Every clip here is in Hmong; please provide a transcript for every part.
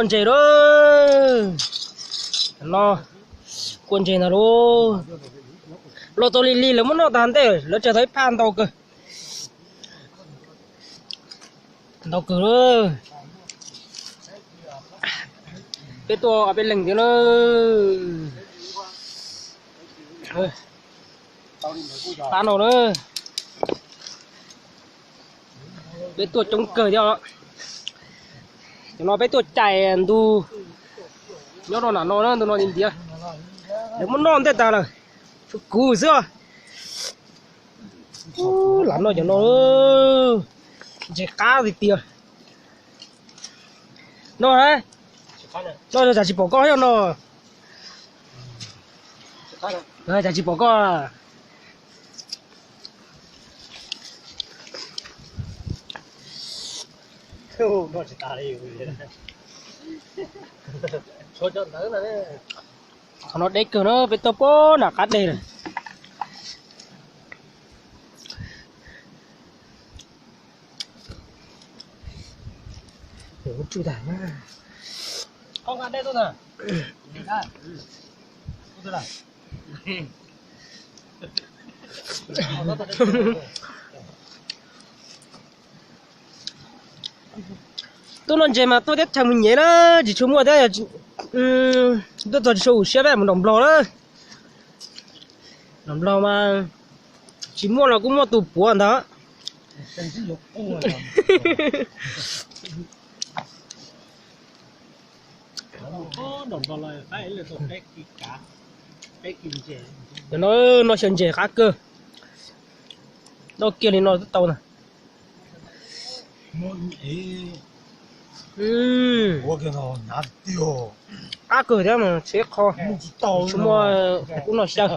Ntses lawm. No, kua ntses ntag lauj. Los tau lig lig lawv muab noj tag ntej, lawv tseem tau ib phaj ntau kawg. Ntau kawg lawm. Peb tuaj peb leeg thiab na. Pab no na. Peb tuaj coob kawg thiab os. Cov no peb tuaj cais ntug nyob rau nram no na, ntug no ntiav ntiav. Lawv muab noj ntej tas lawm, tshuav kuv xwb os. Lam noj cov no, ntses qab tiag tiag. No, no cas tsis pom koj no? Cas tsis pom koj? Qhov no deb kawg na, peb tuaj pem nram qab deg lawm. Tuaj noj ntses mas tuaj teb chaws mus nyev na, tsis tshua muaj thiab. Tuaj txog tsis tshua ua siab, mus nram Nplog lawm. Nram Nplog mas tsis muaj los kuj muaj tus puav ntawd. Cov no noj xyaw ntses qab kawg. Noj kiag li no twb tau na. Qab kawg thiab mas tsis qho. Tsis muaj ub noj xyaw.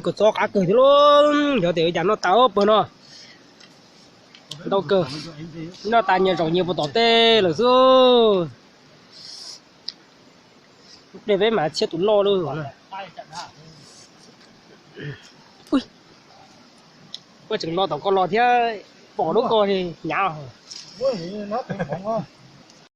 Kua txob qab kawg thiab lauj, yog tias ua cas noj tas pawg no. Ntau kawg, noj tas nyias zaum nyias puas tom tej lawm xwb. Lub dej peb mas txhiab tus loj lawm. Koj tseem los tom koj los thiab, pom lub ko hnyav.